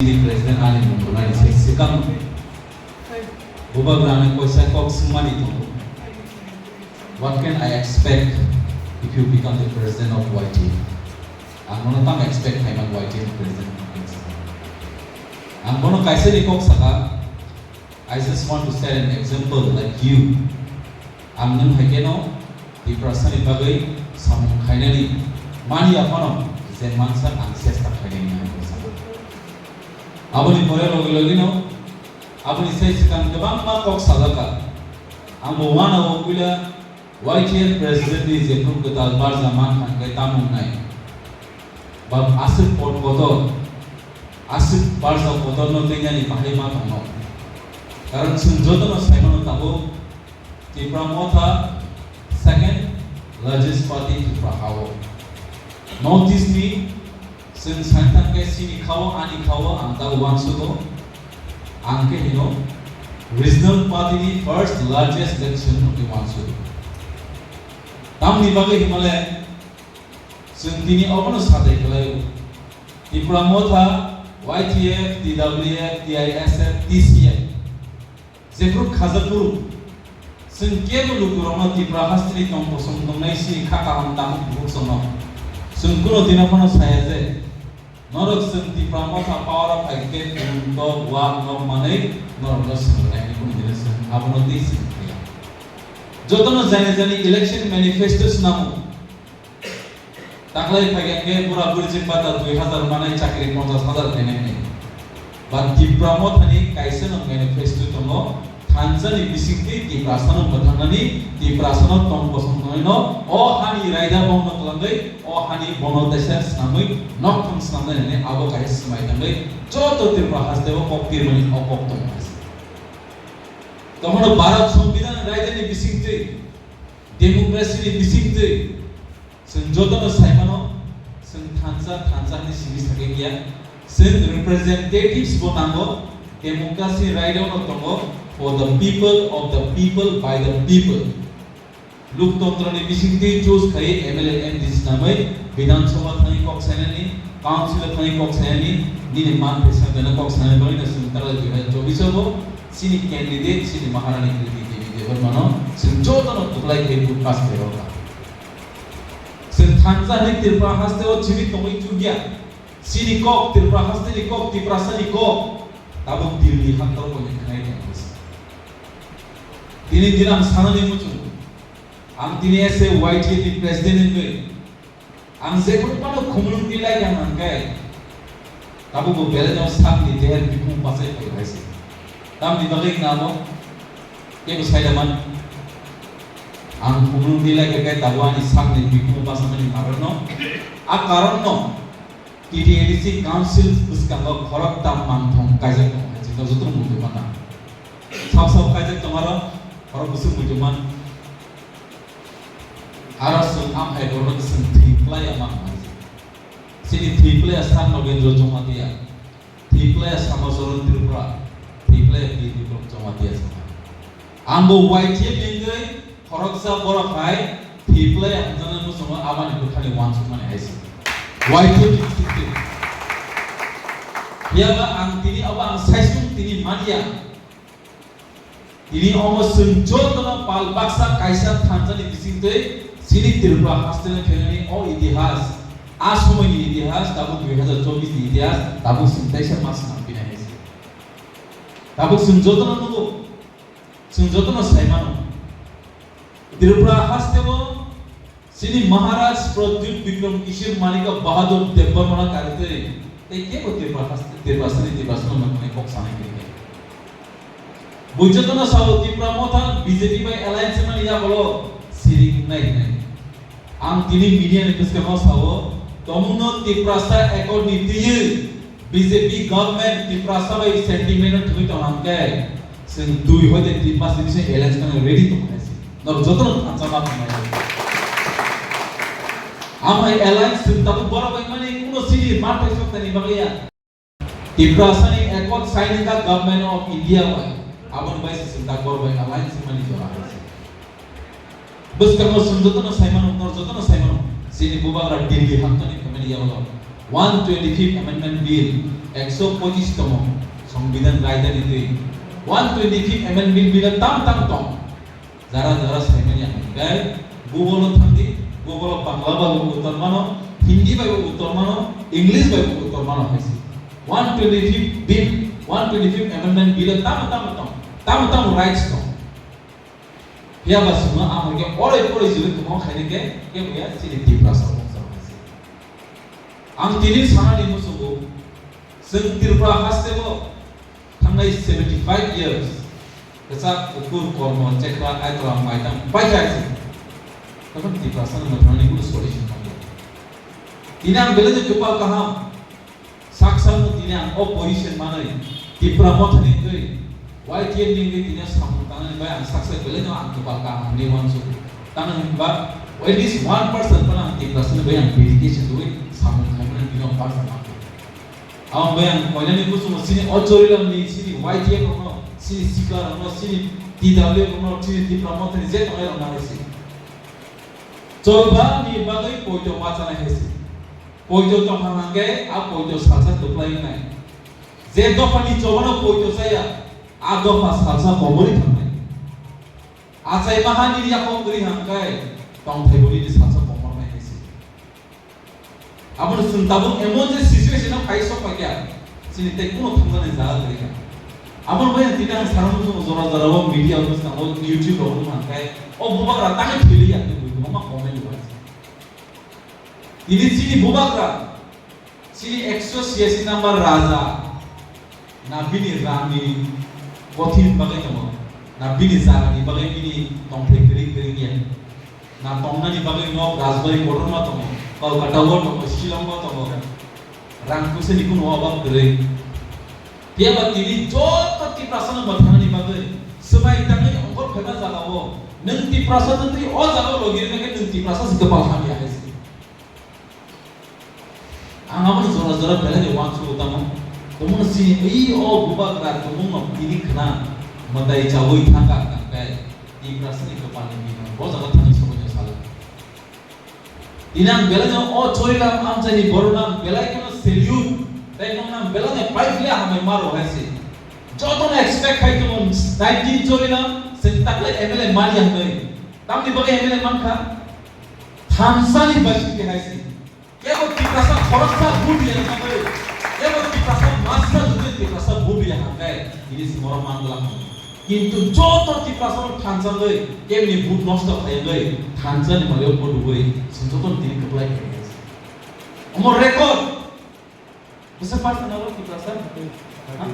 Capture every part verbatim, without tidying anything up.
President ani mung rwnani se swkang bubagrani koisa kok swngmani tongo. What can I expect if you become the president of Y T F? Ang bono tamo expect khaimani Y T F president. Ang bono kaisa ni kok saka, I just want to set an example like you. Ang nwng hai kheno Tiprasani bagwi samung khainani mani aphano je mansa ang chesta khainani hai kok saka. Aboni pore logi logino aboni sai swkang kwbangma kok sajak kha. Ang bo uanao puila Y T F president ni jephru kwtal barja man thangkhe tamo wngnai? Ba aswk pot kotor, aswk barja kotorno teinani bahai ma tongo. Karon chwng jotono saimano tabuk Tipra Motha second largest party Tripura hao. North East ni chwng saimthang khe chini khao, ani khao, ang tabuk uansugo. Ang khe hino regional party ni first largest section hwnwi uansugo. Tamni bagwi himale chwng tini obono satai khlaio. Tipra Motha, Y T F, T W F, T I S F, T C F. Jephru khajak phuru, chwng kebo lukurokno Tipra hasteni tong kosong tongnai si kha kaham tabuk bukhuk songno. Chwng kuno dino phano saya je, norok chwng Tipra Motha power o phai khe tong tok wak nok manwi norokno swnglaini kuno dino chwng abono tei chwng khlaiya. Jotono jani jani election manifesto swnamo. Taklai phaikhe bura buri chwng bata dui hazar manai chakri ponchas hazar khainai ni. Ba Tipra Mothani kaisa no manifesto tongo, thansa ni bisingtwi Tiprasa no mwthangnani, Tiprasa no tong kosong tongnai no, o hani raida bong no kwlangwi, o hani bono teisa swnamwi, nok thang swnamnai hinwi abo kaisa swmai tangwi, joto Tripura haste o kok tirmani o kok tongo. Tomono Bharat Songbidan raida ni bisingtwi, democracy ni bisingtwi, chwng jotono saimano, chwng thansa, thansa hinwi simi sakhe kiya. Chwng representatives bo nango, democracy right no tongo, for the people, of the people, by the people. Loktantrani bisingtwi choose khai M L A, M D C namai, Bidhan Sabha thani kok sainani, Council thani kok sainani, nini man phaisa dana kok sainani bagwi no chwng tala dui hazar chobbish o bo, chini candidate, chini Maharani Kriti Devi Debbarmano, chwng jotono kwplai khai vote pass khairokha. Chwng thansa hinwi Tripura haste o chini tongwi chukya. Chini kok, Tripura haste ni kok, Tiprasa ni kok. Tabuk Delhi haktor koi ni khnai tong bwsa. Tini din ang sanani muchungo. Ang tini S A Y T F ni president wngwi. Ang jephru phano khumulwng twi lai kha hwnkhe, tabuk bo belai no sakni deher bikhung bachai phai hai se. Tamni bagwi hwnna abo kebo sai da man. Ang khumulwng twi lai kha khe tabuk ani sakni bikhung bachamani karon no. A karon no T T A D C council bwskango khoroktham manthong kaijak tongo hai chwng jotono muitu mano. Sab sab kaijak tong aro, oro bwswk muitu man. Aro chwng amhai borokno chwng thwi playa ma hwnwi. Chini thwi playa Sir Nagendra Jamatia, thwi playa Samacharan Tripura, thwi playa Bir Bikram Jamatia chwng. Ang bo Y T F ni wngwi khoroksa borok hai thwi playa hwnjaknai muchungo aboni bwkhani uansukmani hai se. Y T F ni bisingtwi. Phiya ba ang tini abo ang saisung tini manya. Tini omo chwng jotono pal baksa kaisa thansa ni bisingtwi chini Tripura haste no khenani o itihas, a somoi ni itihas, tabuk dui hazar chobbish ni itihas, tabuk chwng teisa ma swnam pinai hai se. Tabuk chwng jotono nugo, chwng jotono sai mano. Tripura haste o Chini Maharaj Pradyut Bikram Kishore Manika Bahadur Debbarma no karitwi tei kebo Tripura haste, Tiprasani, Tiprasano nangmani kok sanai kiri kha. Bo jotono sao Tipra Motha B J P bai alliance mani yagulo siring wngnai hwnwi. Ang tini media ni bwskango sao, tomungno Tiprasa Accord ni twiwi B J P government Tiprasa bai sentiment no thwi tong hwnkhe, chwng twi hoite tin mas ni bising alliance khana ready tong hai se. Norok jotono thansa ma tong hai. Amhai alliance chwng tabuk borok bai mani kuno sini ma thai sok thani bagwi ya. Tiprasa ni accord sign ka Government of India bai. Aboni bai se chwng tabuk borok bai alliance mani jora hai se. Bwskango chwng jotono sai mano, nor jotono sai mano. Chini bubagra Delhi hamtani family yago. One twenty fifth Amendment Bill, ekso pochis tomo Songbidan raida ni twi. One twenty fifth Amendment Bill tam tam tong. Jara jara saimanya hingkai Google o thangdi, Google o Bangla bai bo uttor mano, Hindi bai bo uttor mano, English bai bo uttor mano haisi. One twenty fifth Bill, one twenty fifth Amendment Bill tam tam tong. Tam tam rights tong. Phiya ba sima ang hwnkhe oroi poroi jili tongmo khainai khe, khe buya chini Tiprasa mungsa hai se. Ang tini sanani muchungo, chwng Tripura haste bo thangnai seventy five years kwchak kuphur kormo chekra aitra maitang paikha se. Tokon Tiprasa no thangni kuno solution manya. Tini ang belai kwpal kaham. Sak sakno tini ang o position manwi Tipra Mothani wngwi Y T F ni wngwi tini samung tangnani bai ang sak sak belai no ang kwpal kaham hinwi uansukha. Tamo hinba at least one percent phano ang Tiprasani bai ang dedication rwwi samung khaimani bini percent ang. Aboni bai ang koinani kuchungo chini o Chorilamni, chini Y T F rokno, chini Sikla rokno, chini T W rokno, chini Tipra Mothani je tongnai rokno ang si. Cholba ni bagwi poito ma chanai hai se. Poito tongkha hwnkhe a poito salsa kwplai wngnai. Je dophani chobano poito chaya, a dopha salsa komorwi thangnai. Achai maha nini yakhong kwrwi hwnkhe tongthai bo nini salsa komornai hai se. Abono chwng tabuk emon je situation o phai sok paikha, chini tei kuno thangjaknai jaga kwrwi kha. Abono bai tini ang sarang jora jora o media o bwskango YouTube rok wng hwnkhe o bubagra tangwi thwiliya hinwi kwbangma comment rwkha. Tini chini bubagra, chini ekso siyasi number raja, na bini rangni kothin bagwi tongo, na bini jagani bagwi bini tongthai kwrwi kwrwi ya, na tongnani bagwi nok rajbari kotorma tongo, Kolkata o tongo, Shillong o tongo, rang puisani kuno obab kwrwi. Phiya ba tini joto Tiprasano mwthangni bagwi swmai tangwi ongkhor phaima jagao nwng Tiprasa twtwi o jagao logi rwna khe nwng Tiprasa se kwpal hamya hai se. Ang aboni jora jora belai ni uansukgo tamo. Omono chini ui o bubagra tumungno tini khna mwtai chaui thangkha hwnkhe Tiprasani kwpalni bimang bo jaga thangwi sobaino salo. Tini ang belai no o Chorilam amchaini borokno ang belai kheno salute tei nokno ang belai no paiphle hambai maro hai se. Jotono expect khai tongo nineteen Chorilam chwng taklai M L A mani hwnwi. Tamni bagwi M L A mankha? Thansani basingtwi hai se. Kebo Tiprasa khoroksa vote ya hwnwi, kebo Tiprasa masa jodi Tiprasa vote ya hwnwi, ini si borok man gla hwn. Kintu joto Tiprasa rok thansa hwnwi, kebini vote nosto khai hwnwi, thansa ni malio vote hwnwi, sing joto tini kwplai khai hwnwi. Omo record. Bwsa percent abo Tiprasa? Ha?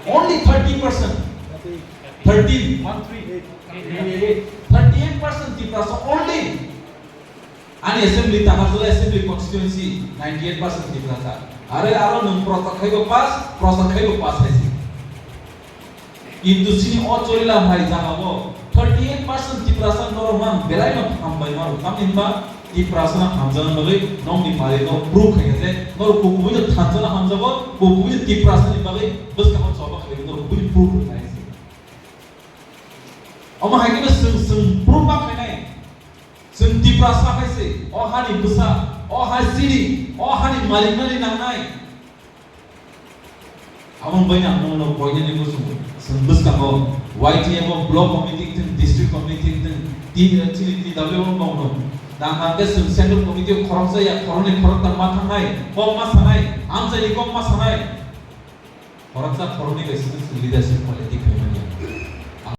Only thirty percent. Thirteen, one three. Thirty-eight percent Tiprasa only. Ani assembly, Takarjala assembly constituency, ninety-eight percent Tiprasa. Are aro nwng prochar khaibo pass, prochar khaibo pass hai se. Kintu chini o Chorilam hai jagao thirty-eight percent Tiprasa norok mang belai no hambai maro. Tamni hwnba Tiprasa no hamjakna bagwi nokni malik no proof khai kha je norok kubui no thansa no hamjago, kubui no Tiprasa ni bagwi bwskango choba khai norok kubui proof khai se. Omo hai khe no chwng, chwng proof ma khainai. Chwng Tiprasa hai se, o hani bwsa, o ha chini, o hani malik nani nangnai. Aboni baino ang nono koinani muchungo, chwng bwskango Y T F o block committee thwng, district committee thwng, T, chini T W o bongno. Nang hwnkhe chwng central committee o khoroksa ya khoroknwi khoroktham ma thangnai, kok ma sanai, amchaini kok ma sanai. Khoroksa khoroknwi bai simi chwng leadership quality khai